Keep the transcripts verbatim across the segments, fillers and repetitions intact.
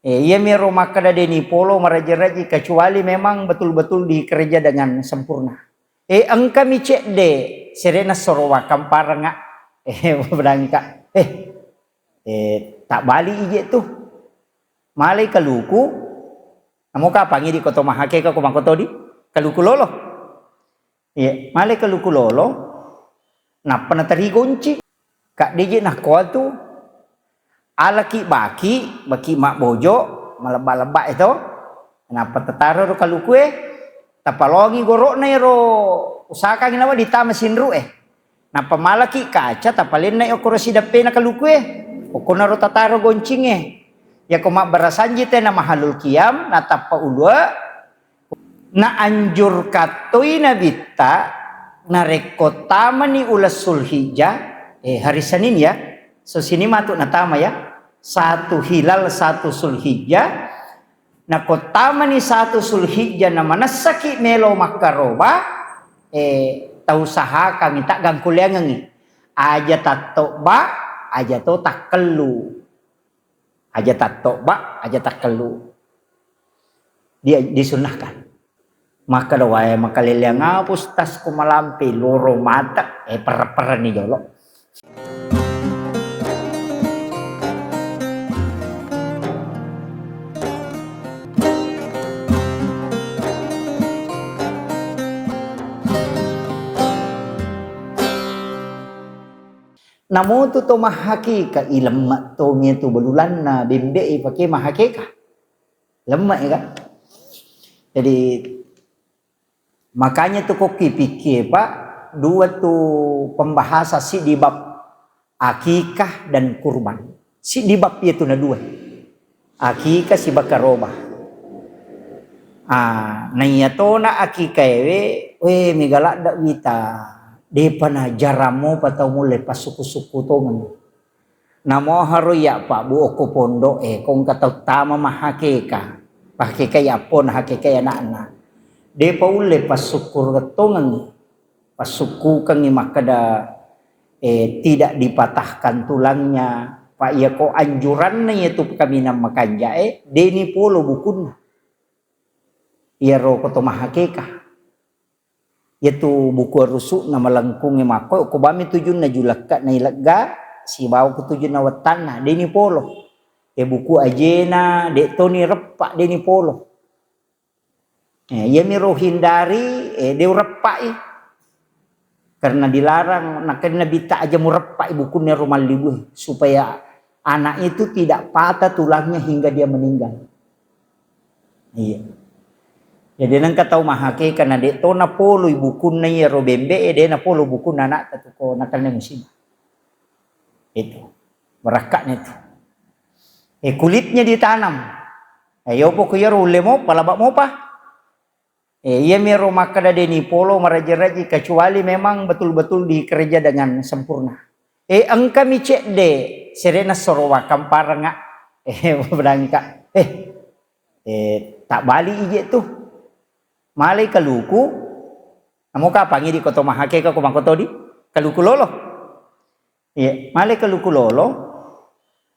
Eh, iyamiro makkeda deni polo maraja-raji, kecuali memang betul-betul dikerja dengan sempurna. Eh, engkami cedde, serena soro wakkamparanga. Eh, berangka. Eh, eh, tak bali ije tu. Malai kaluku. Namo kapangi di koto mahakeka ko makotodi? Kaluku lolo. Iya, male kaluku lolo, nappa natari gonci. Kaddeje nakkoa tu, alaki baki, baki mabbojo, malebba-lebba e to. Nappa tataro ro kalukue, tapalongi gorokna ero, usahakangi nawa ditama sinru e. Nappa malaki kaca, tapalenna okoro sideppena kalukue. Okkonaro tataro goncinge. Yako mabbarasanji te na mahalul kiam, natappa ulue, Naanjurkan toi Nabitta, narekko tamani uleng Sulhijjah, eh, hari Senin ya, so sini matu natama ya, satu Hilal, satu Sulhijjah, nako tamani satu Sulhijjah na manessaki melo makkaroba, eh, tausahakangi, taggangkuleangengi. Aja tattobba, aja to takkellu. Aja tattobba, aja takkellu. Dia disunnahkan. Makkeda wae makaleleang apa ustaz ko malampe loro mata, eh, perre-perreni jolo. Namotu to mahakeka, ilemme to mia tu belulanna bembe e pake mahakeka. Lemme e kan. Jadi makanya tu kokki pikkie, Pak, dua tu pembahasan, siddi bab akikah dan kurban. Siddi bab iya tu na dua. Akikah sibawa karoba. Ah, naiya tona akikah ewe, we mega ladde wita, depa na jarang mopa tau mulle passukku-sukku tongeng. Namo haro iya pabbu okko pondok e, ko engka tau tama mahakeka. Pahakeka iya appona, hakeka iya anakna. Depa ulle passukku tongeng. Passukkukengngi makkeda, eh, tidak dipatahkan tulangnya. Pa iya ko anjuranna iya tu kaminang makanja e, deni polo bukunna. Iyaro ko to mahakeka. Iya tu buku arusukna malengkungnge makko, ko bami tujunna julekka nailegga, sibawa ko tujunna wettanna, deni polo. E buku ajena, de toni reppa, deni polo. Eh, iyamiro hindari, eh, de ureppai. Karena dilarang, nakenna Nabitta aja mureppai bukunna ro mallibu, supaya anak itu tidak patah tulangnya hingga dia meninggal. Iya. Jadi nengka tau mahakeka na de to napoloi bukunna iya ro bembe e, de napolo bukunna anak tu ko nakenna musibah. Itu. Barakka'na itu. Eh, kulitnya ditanam. Eh, yopo ku iyaro ulle mopa, laba mopa. Eh, iyamiro makkeda deni polo maraja-raji, kecuali memang betul-betul dikerja dengan sempurna. Eh, engkami cedde, serena soro wakkamparanga. Eh, berangka. Eh, eh, tak bali ije tu. Malai kaluku. Namo kapangi di koto mahakeka ko makotodi? Kaluku lolo. Iya, male kaluku lolo,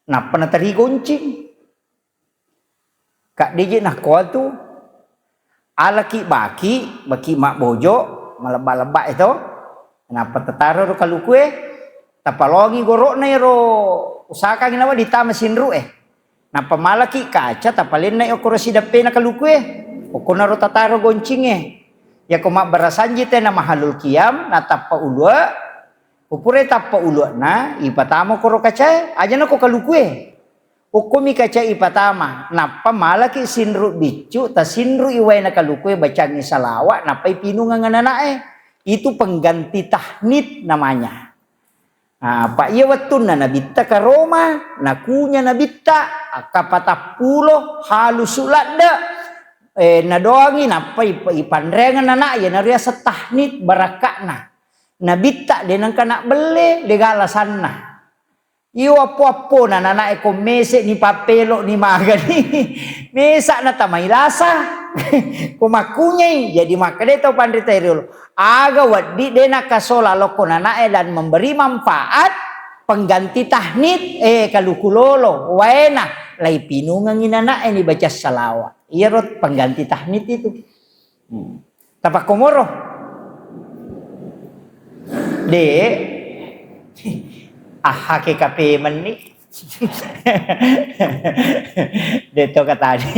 nappa natari goncing. Kaddeje nakkoa tu, alaki baki, baki mabbojo, malebba-lebba e to. Nappa tataro ro kalukue, tapalongi gorokna ero, usahakangi nawa ditama sinru e. Nappa malaki kaca, tapalenna okkoro sideppena kalukue. Okkonaro tataro goncinge. Yako mabbarasanji te na mahalul kiam, natappa ulue, Ko purai tappa ulu'na, ipatama koro kacae, ajana ko kalukue. Okkomi kacae ipatama, nappa malaki sinru biccu, tasinrui waena kalukue, bacangi salawa, nappai pinungeng ananae. Itu pengganti tahnit namanya. Ah, pa iya wettunna nabitta karoma, nakunya nabitta, akka patappulo, halusu ladde, eh, nadoangi, nappa ip-, ipanreangeng anak, iyanariaseng tahnit barakka'na. Nabitta de nengka nabbelle, de galasanna. Iyo appo-appona nanae ko mese ni pappelo ni magani. Mesa na tamai lasa. Ko makkunyai, jadi makkeda tau panrita riolo. Aga weddi de nakasola lokko nanae dan memberi manfaat, Pengganti tahnit, eh, kaluku lolo, waena, lai pinungengi nanae ni baca salawa. Iyaro pengganti tahnit itu. Hmm. Tapakkomoro. De, aha ke kape menni. De to katadi.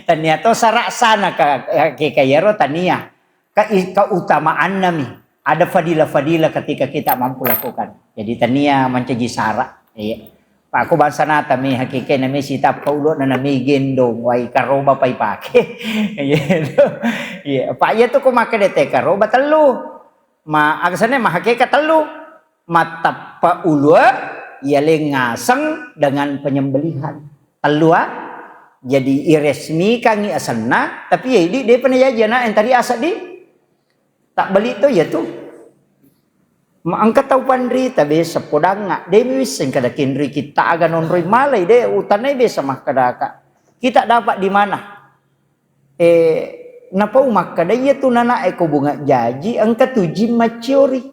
Tania to sarak sana ka, ke kayaro tania. Ka-, keutamaannami. Ada fadilah-fadilah ketika kita mampu lakukan. Jadi tania mancaji sara. Iya. Pak, aku bangsa nata mi hakike nami sitap kau lo nami gendong wai karoba pai pake. Iya. Iya. Pak, iya tu ko makkeda te karoba tellu. Ma, aga sana ma hakika tellu. Mattappa ulua, iya lengaseng dengan penyembelihan. Tellu, ah. Jadi iresmikangi asenna, tapi ya idi depa najaji anak yang tadi asa di. Tak beli to iya tu. Ma engka tau panrita biasa podangnga, de mi wisseng kada kinri kita aga nonroi malai de utanai biasa makkadaka. Kita dapat di mana? Eh, napau makkada iya tu nana eko bunga jaji engka tujing macciori.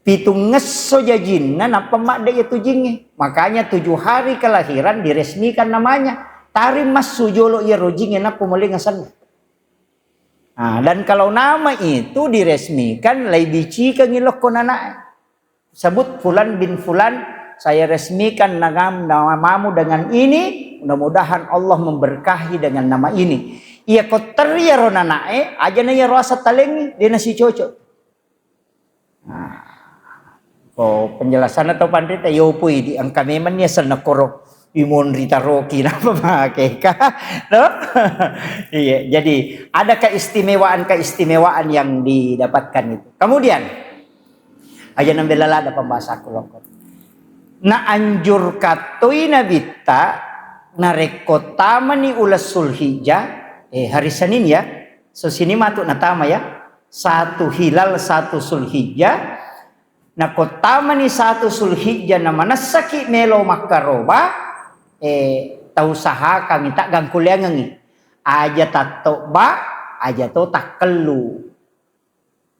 Pitungngesso jajinna nappa madde iya tujingnge. Makanya tujuh hari kelahiran diresmikan namanya. Tari massu jolo iya rojingnge nappa moleng asenna. Nah, dan kalau nama itu diresmikan, lai bicikangi lokko nanae. Sebut fulan bin fulan, saya resmikan nagam-, namamu dengan ini, mudah-mudahan Allah memberkahi dengan nama ini. Iya ko terri iyaro nanae, aja na iyaro asa talengi, de na sicocok. Nah, ko penjelasanna tau panrita, yo pui di engka memang ni asenna koro imonri taroki napa makeka, no? Iya, jadi ada keistimewaan-keistimewaan yang didapatkan itu. Kemudian, aja nambela lada pembahasaku lokko. Na anjur kattoi nabitta, narekko tamani uleng Sulhijjah, eh, hari Senin ya, so sini matu natama ya, satu Hilal, satu Sulhijjah, Nakottamani satu Sulhijjah na manessaki melo makkaroba, eh, tausahakangngi, taggangkuleangengngi. Aja tattobba, aja to takkellu.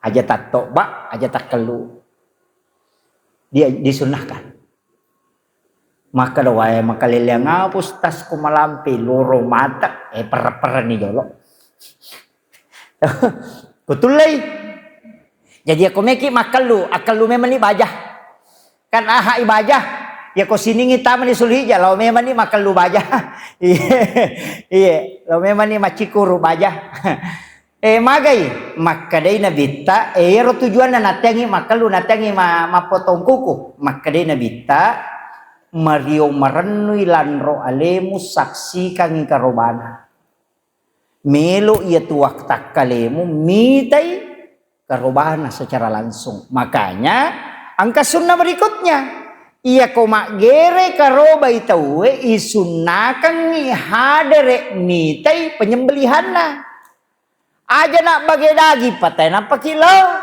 Aja tattobba, aja takkellu. Dia disunnahkan. Makkeda wae makaleleang apa ustaz ko malampe loro mata, eh, perre-perreni jolo. Kutullei. Jadi ako meki makkellu, akkellu memang ni baja. Kan aha i baja. Ya ko siningi tamani Sulhijjah, lao memang ni makkellu baja. Iya, iya, lao memang ni maccikuru baja. Eh, magai, makkedai Nabitta, eh, iyaro tujuanna natteangngi makkellu, natteangngi ma-, mappotong kuku. Makkedai Nabitta, mario marennui lanro alemu saksikangngi karobana. Melo iya tu waktakkalemu mitai karobana secara langsung. Makanya, engka sunnah berikutnya. Iya ko maggere karobai tauwe, isunnakangngi hadere mitai penyembelihanna. Aja nak bage daging patai nampaki lao.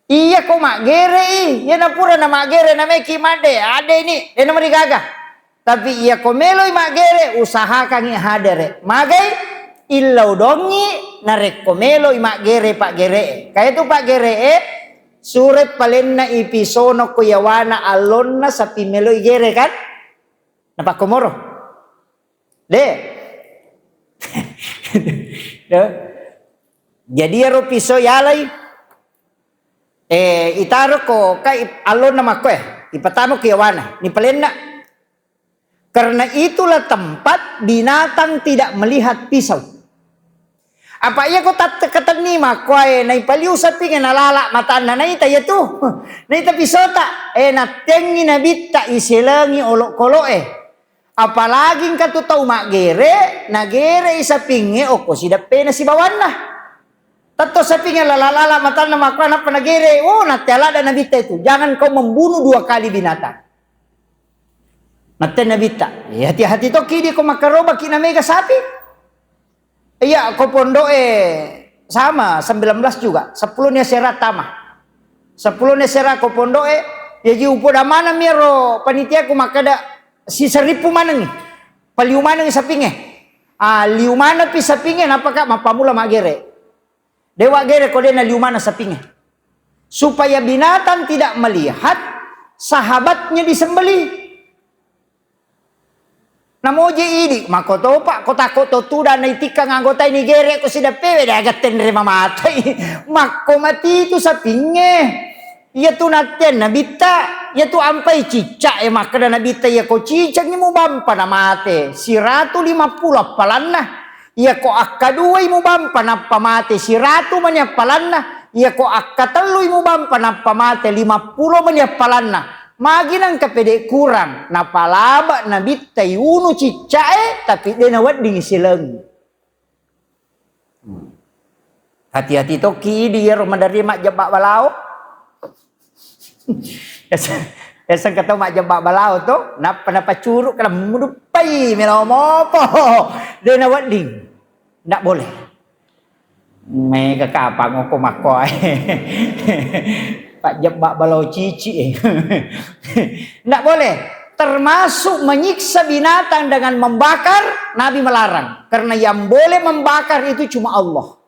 Iya ko maggere i, iya napura na maggere na meki madde, ade ini, de na marigaga. Tapi iya ko meloi maggere, usahakangngi hadere. Magai, illau dongi, narekko meloi maggere paggere. Kaya tu paggere, sure palenna ipisono ko yawana allonna sapi meloi gere kan? Napakkomoro. De. De. Jadi iyaro piso yalai, eh, itaro ko kai allonna makko, eh, ipatama ko yawana, ni palenna. Karena itulah tempat binatang tidak melihat pisau. Apa iya ko tatte-, katenni makkuae, naipaliu sapingnge nalala matanna, naita iya tu. Naita pisota, eh, nattengngi nabitta iselengi olokoloe. Apalagi engka tu tau maggere, nagerei sapingnge okko sideppena sibawanna. Tetto sapingnge lala-lala matanna makkua nappa nagere, oh, natte alada nabitta itu, jangan kau membunuh dua kali binatang. Natte nabitta, eh, hati-hati tokki di ko makkarobaki na mega sapi. Iya, ko pondoe sama, sembilan belas juga. Sepuluh ni asera tama. Sepuluh ni asera ko pondoe, jaji upoda maneng mi ro panitiaku makkeda, siseripu manengi. Paliu manengi sapingnge. Ah, liu maneng pi sapingnge, napaka mappamula maggere. Dewa gere ko dena liu maneng sapingnge. Supaya binatang tidak melihat sahabatnya disembelih. Namoje idi, makkotopa, ko takko to tudang naitikkang anggotai nigere ko sideppewe, de' aga tenre mamatai. Makko mati tu sapingnge. Iya tu natteang nabitta, iya tu ampai cicca e, makkeda nabitta, iya ko cicengngi mubampa namate, siratu lima puluh appalanna. Iya ko akkaduai mubampa nappa mate, siratu mani appalanna. Iya ko akkatellui mubampa nappa mate, lima puluh mani appalanna. Magi nangka pede kurang, napalaba nabitta iunu cicca e, tapi de' nawedding silengi. Hmm. Hati-hati tokki idi iyaro maderri majjebba balao. Biasa, biasa engka tau majjebba balao to, nappa napacuru kala muduppai melo mopo. De' nawedding. Ndak boleh. Mega kapang ko makkoe. Pajjebba balao cici e. Ndak boleh. Termasuk menyiksa binatang dengan membakar, Nabi melarang. Karena yang boleh membakar itu cuma Allah.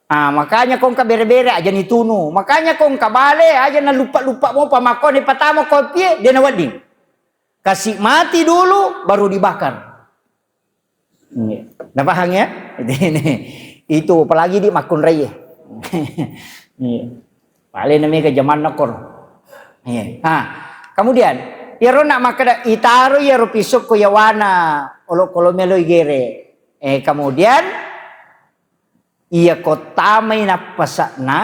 Ah, makanya ko engka bere-bere aja nitunu. Makanya ko engka bale aja nalupa-lupa mopa makkone patama kopie, de' nawedding. Kasih mati dulu, baru dibakar. Iya. Udah paham ya? Itu apalagi di makkunrai ya. Iya. Paling namanya ke zaman nakor. Iya. Ah, kemudian, iyaro nak makkeda itaro iyaro pisokko yawana olokolo meloi gere. Eh, kemudian, iya ko tamai nappasakna,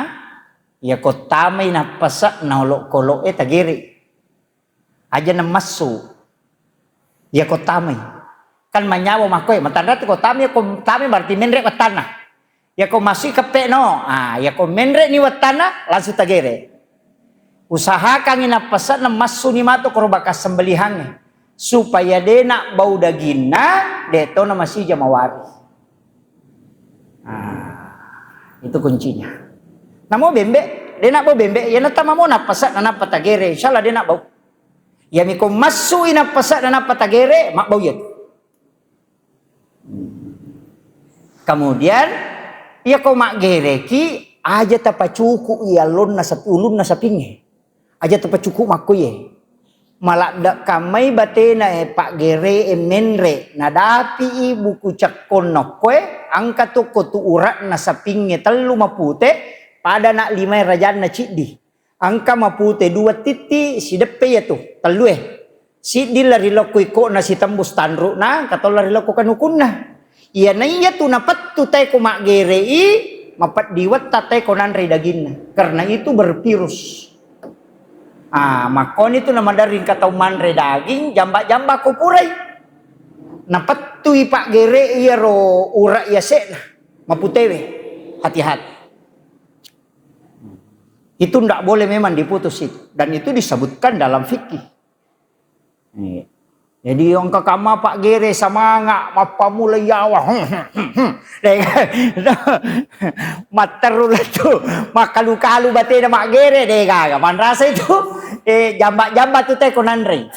iya ko tamai nappasakna olokolo e tagere. Aja namassu. Iya ko tamai. Kan manyawa makkoe, matanratu ko tamai, ko tamai berarti menre wettanna. Iya ko masui keppe no. Ah, iya ko menre ni wettanna, langsung tagere. Usahakangi nappasakna massuni matu koro bakas sembelihangnge. Supaya de' nabbau daginna, de' to namasija mawari. Ah, itu kuncinya. Namo bembe, de' nabbau bembe, iya natama mo nappasa, nanappa tagere, insyaallah de' nabbau. Iya miko massui nappasa, nanappa tagere, mabbau iya tu. Kemudian, iya ko maggereki, aja tapacuku iya allonna sapi, ulunna sapingnge. Aja tapacuku makko iye. Maladde' kammai batena e paggere e menre, nadapi i buku cekkonna okkoe, engka tokko tu ure'na sapingnge tellu mapute, pada na' limae rajanna ciddi. Engka mapute dua titti, sideppe iya tu, tellue. Siddi lari lokko ikko'na sitembus tanru'na, engka to lari lokko kanukunna. Iya naiya tu napettu tae ko maggerei, mapeddi wetta tae ko nanrei daginna. Karena itu bervirus. Ah, makkoni tu namaderri engka tau manre daging, jamba-jamba ko purai. Napettui paggere iyaro ura yase'na, maputewe. Hati-hati. Itu ndak boleh memang diputus itu. Dan itu disebutkan dalam fikih. Iya. Jadi engka kamma paggere semangat, mappamula yawa. Dega. Matteru lettu, makkalu-kalu batena maggere, degaga. Manrasa itu, eh, jamba-jamba tu tae ko nanrei.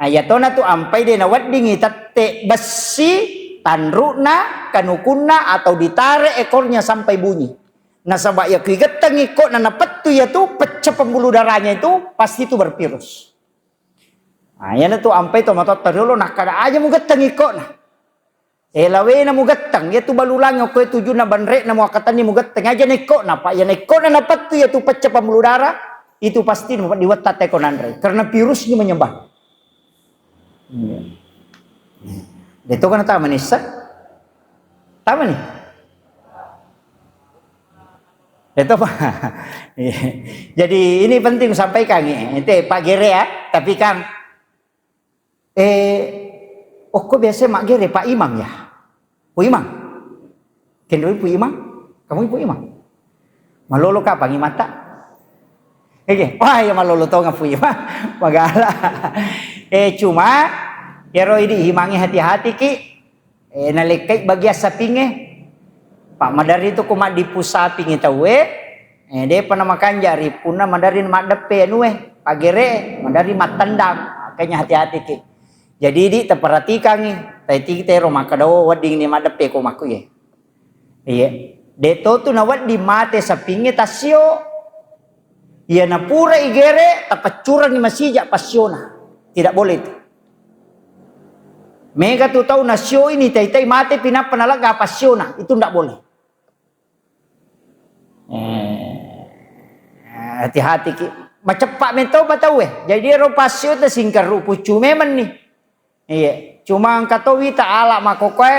Nah, iya tona tu ampai de naweddingi tette bessi, tanru'na, kanukunna, atau ditarik ekornya sampai bunyi. Nasaba iya ku igettengi ikko'na napettu iya tu, pecah pembuluh darahnya itu, pasti itu bervirus. Nah, iyana tu ampai to matotta riolo nakkada aja mugetteng ikko'na. Eh, lawena mugetteng, iya tu balulang okko tujuna banre'na muakkatenni mugetteng aja na ikko'na, pa iya na ikko'na napettu iya tu pecah pembuluh darah, itu pasti diwatta teko nanre karena virusnya menyebar. Iya. Itu kan tamani sa? Tamani? Itu, Pak. Iya. Jadi ini penting sampaikan, ya. Ente Pak Gere, ya, tapi Kang, eh, okko biasa Mak Gere Pak Imam, ya? Pu Imam. Kendoi Pu Imam? Kamu Pu Imam? Malolo kapang imata? Oke. Wah, iya malolo tonga Pu Imam. Magala. Eh, cuma, iyaro idi imangi hati-hati ki. Eh, nalekkai bagian sapingnge. Pak, maderri tu ko maddipu sapingnge tauwe, eh, depa namakanja ri punna maderri maddeppe anue, pagere, maderri mattendang. Makanya hati-hati ki. Jadi, di, taperhatikangi, taiti tero makkeda, "Oh, wedding ni maddeppe ko makku ye." Iya. De to tu nawedding mate sapingnge tassio. Iya napura igere, tapaccuranni masija passiona. Tidak boleh itu. Mega tu tau nasio ini, tai-tai mate pinappa nalegga passiona. Itu ndak boleh. Eh, hati-hati ki. Maceppa metopa tau e. Jadi ero passio ta singkarru puccu memang ni. Iya, cuma engka to wita ala makkokkoe,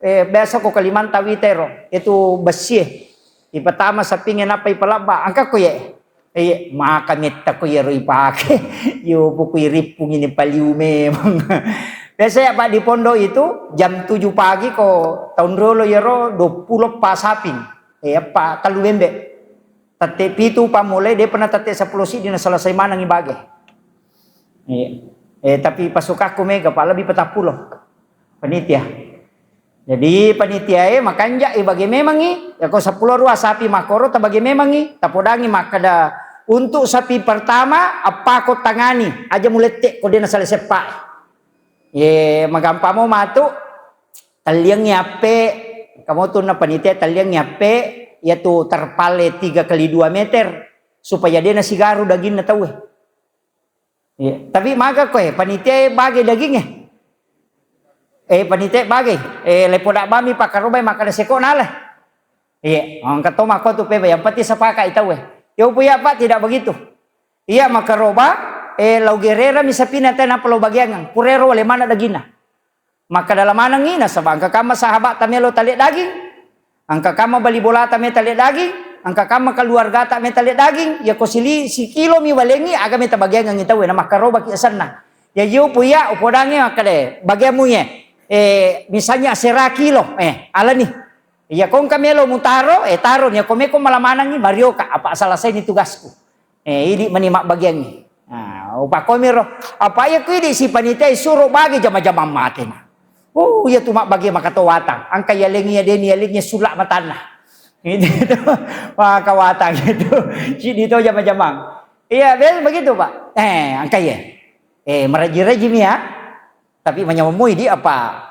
eh, biasa ko Kalimantan wita ero, itu bessie. Ipatama sapingnge nappa ipalabba, engka ko ye. Iya, maka metta ko yero ipake. Yo, pokok irippungi ni paliu memang. Biasa ya, Pak, di pondok itu jam tujuh pagi ko taun riolo yero dua puluh pa saping. Eh, apa, tellu bembe. Tette pitu pa mulai, de pernah tette sepuluh siddi na selesai maneng ibage. Iya. Eh, tapi pasukakku mega, Pak, lebih petappulo panitia. Jadi panitia e makanja i bage memangi, ya ko seppulo rua sapi makoro ta bage memangi, tapodangi makkeda, untuk sapi pertama, appa ko tangani, aja mulette ko dena sale seppa. Ye, magampamo matu, telliangi appe, kamu tu na panitia telliangi appe, yatu terpale tiga kali dua meter, supaya dena sigaru daginna tauwe. Iya, tapi maga koe, panitia e bage dagingnge. Eh, panitia e bage, eh, lepoda bami pakkarobai makkeda seko nala. Iya, engka to makko tu peba, yang penting sepakat i tauwe. Yo puya, Pak, tidak begitu. Iya, makkaroba, eh, lau gerera mi sapina te nappa lau bagiangang. Purero wale mana daginna. Makkeda manengngi, nasaba engka kamma sahabatta melo talle daging, engka kamma bali bolata me talle daging, engka kamma keluargata me talle daging, yako sili-, sikilo mi walengngi, aga me tabagiangengngi tauwe, namakkarobaki asenna. Ya, yo puya, upodangnge makkeda, bagiammu ye, eh, misalnya sera kilo, eh, alani. Yako engka melo mutaro, eh, taro ni, yako meko mala manengngi, marioka, apa selesaini tugasku. Eh, idi meni mabbagiangngi. Nah, upakomiro. Apa iya ku idi si panitia suro bagi jama-jamang matena. Oh, iya tu mabbagi maka to watang. Engka yalengi ya deni, yalengi sulak matanna. Gitu. Maka watang gitu. Sidi to jama-jamang. Iya, be-, begitu, Pak. Eh, engka iya. Eh, meraji-raji mi ya. Tapi manyamemmui di apa?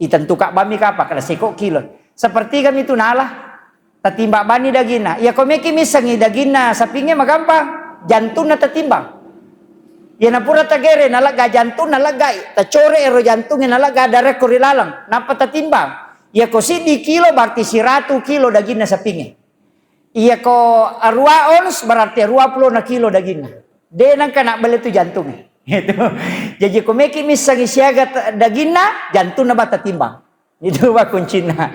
Itentuka bammi kapa kada seko kilo. Sepertiga mi tu nala. Tatimbang bani daginna. Iya ko meki missengi daginna sapingnge magampang. Jantunna tatimbang. Iya napura tagere nalegga jantunna leggai. Tacore ero jantungnge nalegga darekko ri laleng. Nappa tatimbang. Iya ko siddi kilo berarti siratu kilo daginna sapingnge. Iya ko arua ons berarti arua pulo na kilo daginna. De nangka nabbele tu jantung. Gitu. Jadi ko meki missengi siaga t-, daginna, jantunna bata timbang. Itu ba kuncinna.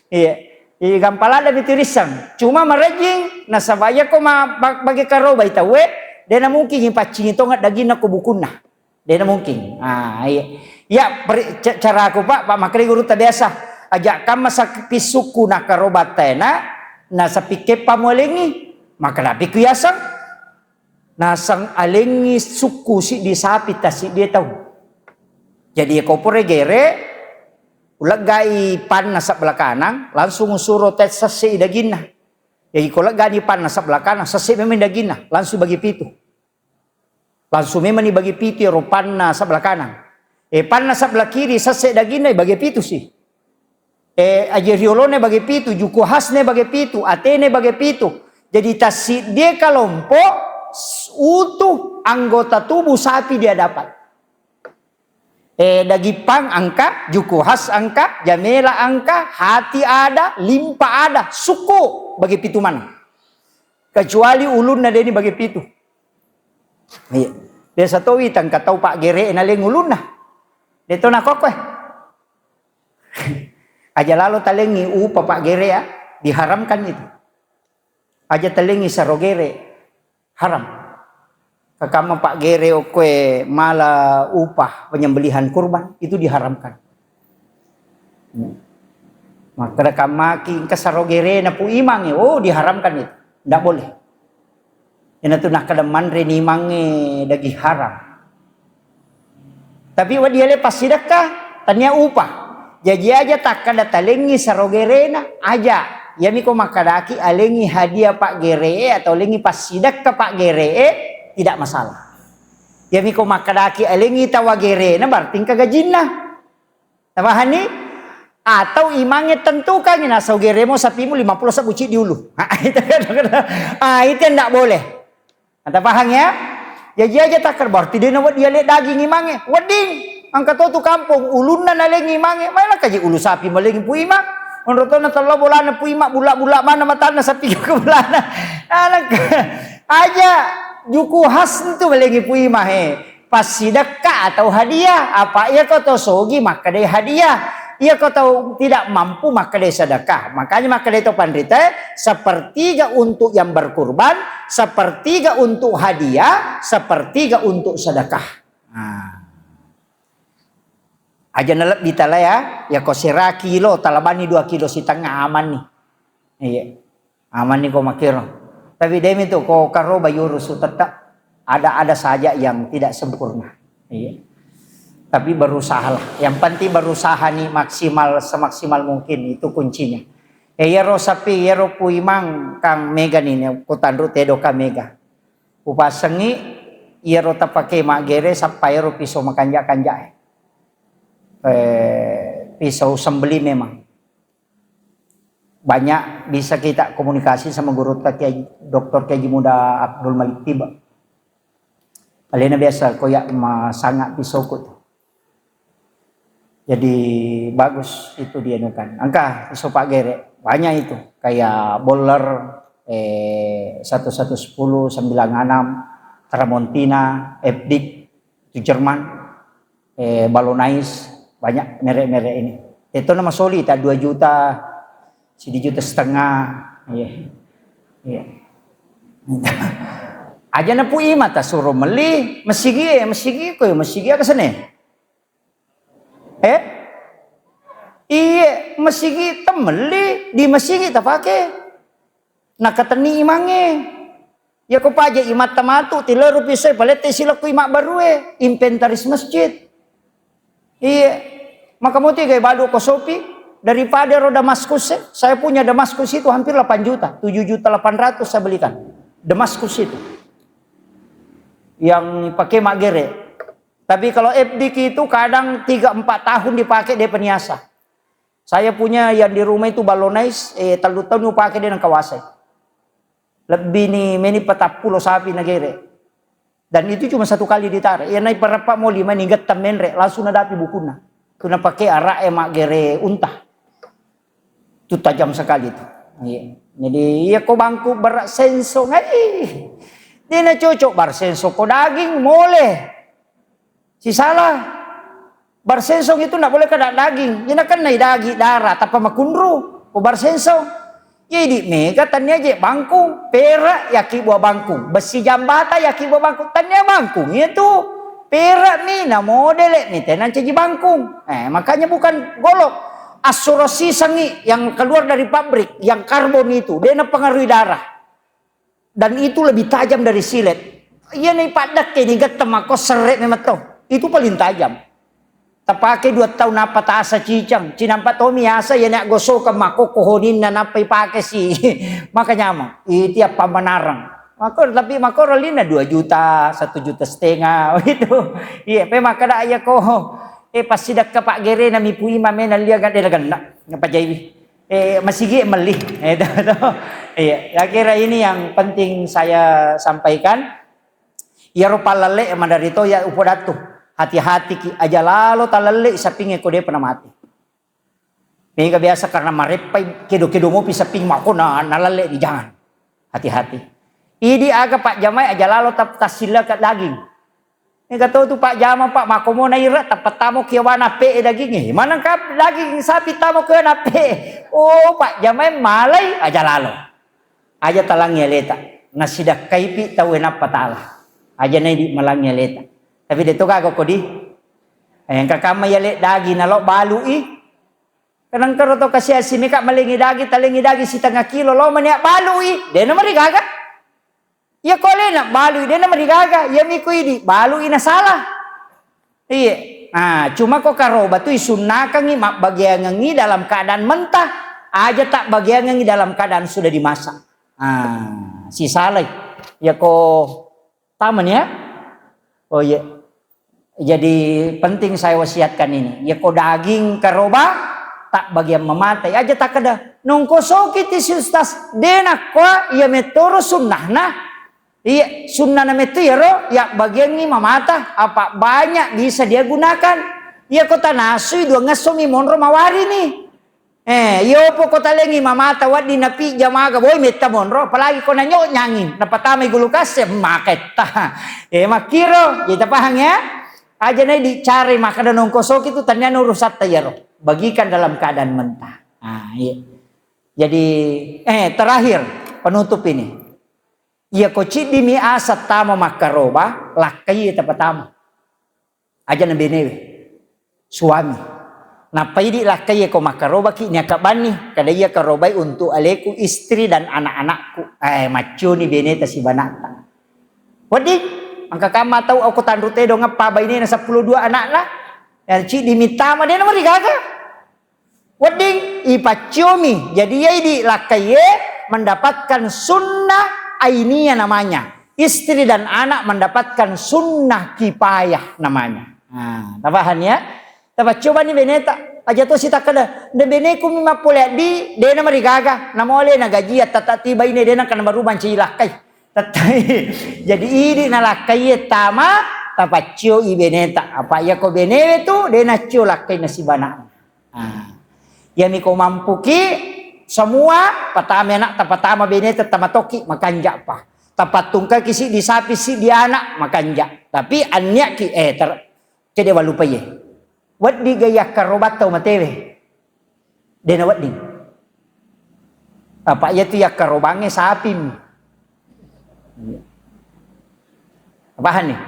Iya. Jadi gampang ladde mi tu risseng. Cuma marejing nasaba iya ko ma-, ba-, bage karobai tauwe, de na mungkin ipaccingi tonga daginna ko bukunna. Dena mungkin. Ah, iya. Ya, peri-, ca-, caraku, Pak, Pak, makkeda gurutta biasa. Aja kamma sapi sukku nakkaroba tena, nasapi keppa mualengi. Makkeda pi ku yaseng. Naseng alengi sukku siddi sapi ta siddi tau. Jadi ko pura gere, uleggai panna sebelah kanan, langsung usuro te sesse daginna. Jadi ko leggani panna sebelah kanan, sesse memang daginna, langsung bagi pitu. Langsung memang ni bagi pitu ero panna sebelah kanan. Eh, panna sebelah kiri sesse daginna bagi pitu si. Eh, aje riolone bagi pitu, juku hasne bagi pitu, atene bagi pitu. Jadi tassiddie kalompo s-, utuh anggota tubuh sapi dia dapat. Eh, daging pang engka, juku has engka, jamela engka, hati ada, limpa ada, sukku bagi pitu maneng. Kecuali ulunna deni bagi pitu. Iya. Biasa towi tangka tau paggere naleng ulunna. De to nakokkoe. Aja lalo talengi upa paggere ya, diharamkan itu. Aja talengi sarogere, haram. Kakamma paggere okkoe mala upah penyembelihan kurban, itu diharamkan. Makkeda kammaki engka sarogerena pu imangnge, oh, diharamkan itu. Ndak boleh. Iyanatu nakkeda manre ni imangnge daging haram. Tapi wedding yale passidekka, tania upah. Jaji aja takkeda talengi sarogerena, aja. Iyami ko makkedaki alengi hadiah paggeree atau alengi passidekka paggeree, tidak masalah. Iyami ko makkedaki alengi tawagerena, berarti engka gajinna. Napahanni? Atau imangnge tentukangngi, nasau geremo sapimu lima puluh sebbu ciddi ulu. Ah, itu ndak boleh. Tapahang ya? Jaji aja takkeda berarti de' nawedding yale' daging imangnge. Wedding. Engka to tu kampong ulunna naleng imangnge. Maena kaji ulu sapi maleng Pu Imang. Onro to natello bolana Pu Imang, bulla-bulla mana matanna sapi ke bolana. Anak aja juku khas tu maleng Pu Imang he. Passidekka atau hadiah. Apa iya ko to sogi makkedai hadiah. Iya ko tau tidak mampu makkedai sedekah. Makanya makkedai to panrita, sepertiga untuk yang berkurban, sepertiga untuk hadiah, sepertiga untuk sedekah. Nah. Aja nalebbi tala ya, ya ko sera kilo, talabani dua kilo setengah aman nih. Iya. Aman ni ko makkero. Tapi demi tu ko karoba yurusu tetap ada-ada saja yang tidak sempurna. Iya. Tapi berusahalah. Yang penting berusaha ni maksimal semaksimal mungkin itu kuncinya. Eh, iyaro sapi, iyaro Pu Imang kang mega ni, ni ko tanru tedo ka mega. Upasengi iyaro tapake maggere sappa iyaro pisau makanja-kanja. Eh, pisau sembeli memang. Banyak bisa kita komunikasi sama guru ta Kiai, Doktor Kiai Haji Muda Abdul Malik Tiba. Alena biasa koyak masanga pisauku tu. Jadi bagus itu dianukan. Engka pisau paggere, banyak itu. Kayak bowler, eh, satu satu sepuluh, sembilan enam, Tramontina, F D I C, itu Jerman. Eh, Balonais, banyak merek-merek ini. Itu nama soli, tak dua juta, sidi juta setengah. Iya. Iya. Aja na Pu Imang ta suruh meli, mesigi, eh, mesigi ko, mesigi aga sene? Eh? Iye, mesigi temeli, di mesigi tapake. Nakatenni imangnge. Iya ko paja imatta matu, tileru pisau, palette silekku imang barue, inventaris masjid. Iya. Maka mau tiga balu ko sopi, daripada ro Damaskus, eh. Saya punya Damaskus itu hampir delapan juta, tujuh juta delapan ratus saya belikan. Damaskus itu. Yang pakai maggere. Tapi kalau F D I C itu kadang tiga empat tahun dipakai dia peniasa. Saya punya yang di rumah itu Balonais, eh, tellu tahun dipakai dia nang kawasai. Lebbi ni meni patappulo sapi nagere. Dan itu cuma satu kali ditarik. Iya nai parappa mo lima ni getta menre, langsung nadapi bukunna. Tu napake araq e maggere unta. Tu tajam sekali tu. Iya. Jadi iya ko bangku berat senso ngai. Dia na cocok bar senso ko daging mole. Sisala. Barsensong itu ndak boleh kena daging. Ina kennai daging, darah, tappa makunru. Ko barsensong. Jadi mega tania je bangkung, perak yaki buah bangkung. Besi jambata yaki buah bangkung. Tania bangkung itu. Perak mi na modele mi tenang caji bangkung. Eh, makanya bukan golok. Asuro sisangi yang keluar dari pabrik, yang karbon itu, dia na pengaruhi darah. Dan itu lebih tajam dari silet. Iya ni paddekke ni gette makko serre memetto. Itu paling tajam. Tapake dua tahun apa tasa cicang. Cinampa tomi asa iya ni aggosokeng makko kohoninna nappa ipake si. Maka nyameng. Iti apa menarang. Makko tapi makko lina dua juta, satu juta setengah gitu. Iya, pe makkeda iya ko. Eh, pasti dakka Pak Gere na mipu imam e na lia gade na genna. Ngapa jaiwi? Eh, masigi melli. Eh, to, to. Iya, saya kira ini yang penting saya sampaikan. Iyaro pallalle madarito ya upodattu. Hati-hati ki aja lalo talalle sapinge ko depa na mati. Mega biasa karena mareppai kedo-kedo mopi saping mako na nalalle di jangan. Hati-hati. Idi aga Pak Jamai aja lalo tap-, tassillaka daging. Engka to tu Pak Jama, Pak, makkomo naira tappa tamo ki awana pe'e dagingnge. Manengka daging sapi tamo ki awana pe'e. Oh, Pak Jama malai aja lalo. Aja talangi aleta. Nasidakkaipi tau e nappa tala. Aja naidi malangi aleta. Tapi de to gaga kodi. Eh, engka kamma yale daging nalo balui. Kadang karo to kasi-asi meka malengi daging, talengi daging sitengnga kilo lo mani balui. De na marigaga. Iya ko alena balui, de na marigaga. Iya mi ko idi, balui na salah. Iya. Nah, cuma ko karoba tu isunnakangi mabbagiangengi dalam keadaan mentah. Aja tak bagiangengi dalam keadaan sudah dimasak. Ah, sisalai. Iya ko taman ya. Oh iya. Jadi penting saya wasiatkan ini. Ya ko daging karoba tak bagian mematai aja tak ada. Nongko soki ti si Ustaz, de nakkoa iya metoro sunnahna. Iya, sunnana mettu iyaro, ya bagiangngi mamata, apa banyak bisa dia gunakan. Iya ko tanasui duangngesso mi monro mawarini. Eh, iyopo ko talengi mamata wedding napijja maga, boi metta monro, apalagi ko nanyo nyangin, napatamai gulu kasse, maketta. Eh, makkiro, jadi tapahang ya. Aja na dicarai makkeda nongkosoki tu tania urusatta iyaro. Bagikan dalam keadaan mentah. Ah, iya. Jadi, eh, terakhir, penutup ini. Iya ko ciddimi asa tama makkaroba, lakkai tapatama. Aja na benewe. Suami. Nappa idi lakkai ko makkarobaki niaka banni, kada iya karobai untuk aleku, istri dan anak-anakku. Eh, macconi beneta sibanata. Wedding, engka kamma tau okko tanru tedong eppa bainena seppulo dua anakna. Ya, ciddimi tama, dena marigaga. Wedding ipacciomi. Jadi, iya idi lakkaiye mendapatkan sunnah ainiyah namanya. Istri dan anak mendapatkan sunnah kifayah namanya. Nah, tapahang ya? Tapaccobani beneta. Aja to sitakkeda, "Nde beneku mi mappole addi, dena marigaga." Namole na gaji ya tata tiba ini dena kana baru manci lakkai. Tettai. Jadi, idi nalakkaiye tama, tapaccioi beneta. Apa iya ko benewe tu, dena cio lakkai nasibana. Ah. Iyami ko mampuki semua, patama anak, tapatama beneta, tama tokki, makanja pa. Tapattungkaki siddi sapi, siddi anak, makanja. Tapi anniaki, eh, ter-, cede walupaye. Weddiga yakkarobang tau matewe? Dena wedding. Apa iya tu yakkarobangnge sapimi. Paham nih?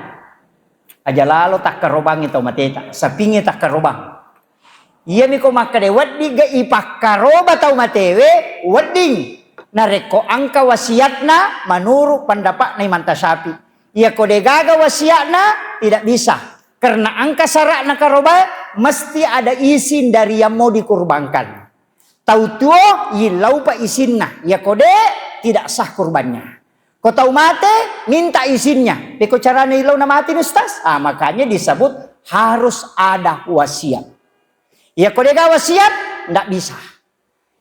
Aja lalo takkarobangngi tau mateta, sapingnge takkarobang. Iyami ko makkeda wedding ga ipakkaroba tau matewe, wedding. Narekko engka wasiatna menurut pendapatna Imam Syafi'i. Iya ko degaga wasiatna, tidak bisa. Karena engka syaratna karoba, mesti ada izin dari yang mau dikurbankan. Tau tuo, yillau pa izinna. Iya ko de, tidak sah kurbannya. Ko tau mate, minta izinnya. Peko carana illau na mati, Ustaz? Ah, makanya disebut harus ada wasiat. Iya ko dega wasiat, ndak bisa.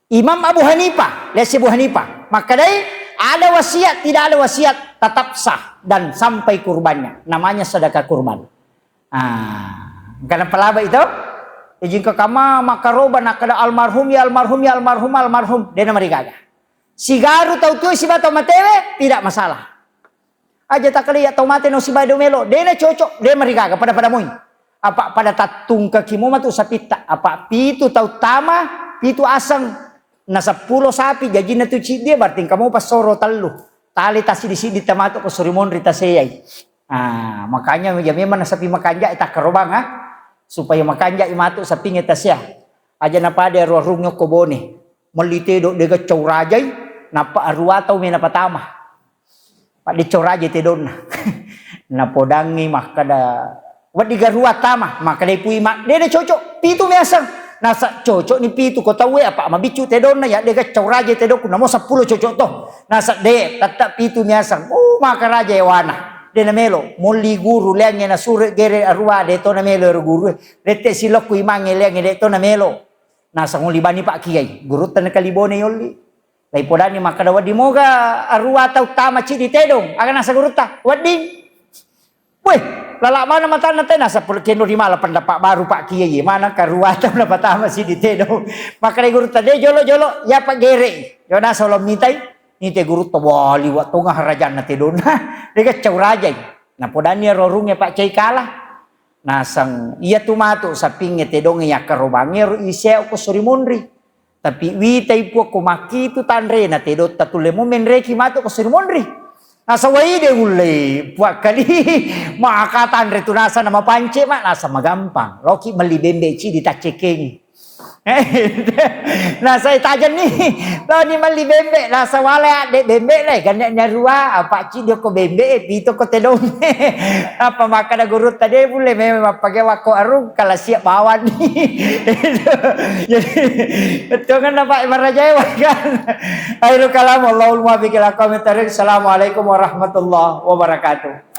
Imam Abu Hanifah, lesi Abu Hanifah, makkedai, ada wasiat, tidak ada wasiat, tetap sah dan sampai kurbannya. Namanya sedekah kurban. Ah, karena pelaba itu, izin ke kama makaroba, nakkeda almarhum, ya almarhum, ya almarhum, almarhum. Dena marigaga. Sigaru tau tuo siba tau matewe, tidak masalah. Aja takkeda iya tau mate no siba do melo, dena cocok, de marigaga, pada-pada moi. Apa pada tattungkaki mo matu sapitta, apa pitu tau tama, pitu aseng, na seppulo sapi, jajinna tu ciddi, berarti engka mo passoro tellu. Tali tassiddi-siddi tamatu ko suri monri taseai. Ah, makanya ya memang na sapi makanja takkarobang, ah. Supaya makanja matu sapingnge tasea. Aja na pada aru-arung ko bone. Melli tedo dega cau rajai, nappa arua tau mena patama. Paddeccau raja tedonna. Napodangngi makkeda, "Wedding garua tama." Makkeda ipui ma, "De, de cocok, pitu miaseng." Nasa cocok ni pitu ko tauwe, apa mabiccu tedonna, ya de gaccau raja tedokku, namo seppulo cocok to. Nasa de, tetta pitu miaseng. Oh, maka raja ewana. De namelo, molli guru, leangnge nasuro gere arua, de to namelo ero guru. Rette silokku imangnge leangnge de to namelo. Nasa ngulli bani Pak Kiai, gurutta nakalibone yolli. Laipodani makkeda, "Wedding moga arua tau tama ciddi tedong?" Aga nasa gurutta, "Wedding." Weh, lala mana matanna te, nasa pul-, kendo di mala pendapat baru Pak Kiai, mana karua tau napatama ciddi tedong. Makkeda gurutta, "De, jolo, jolo, ya Pak gere." Yo nasa lo mitai, nite gurutta, wali wa tonga harajanna tedonna. De gaccau rajai. Napodani ro runge Pak Kiai kala. Naseng, iya tu matu sapingnge tedongnge yakkarobangnge ro isea ko suri monri. Tapi witai Puang ko makkitu tanrena tedotta tulle mo menreki matu ko suri monri. Nasa wai de ulle Puang kali. Maka tanre tu nasa nama pance ma, nasa magampang. Loki melli bembe ciddi taccekengi. Nasa tajenni, loni melli bembe, nasa wale adde bembe le, genne nyarua, apa ciddi ko bembe, pito ko tedong. Apa makkeda gurutta de bulle memang mappake wakko arung, kala siap bawani. Jadi, betongan apa marajae wakan. Akhirul kalam, Allahul muwaffiq ila aqwamit thariq. Assalamualaikum warahmatullahi wabarakatuh.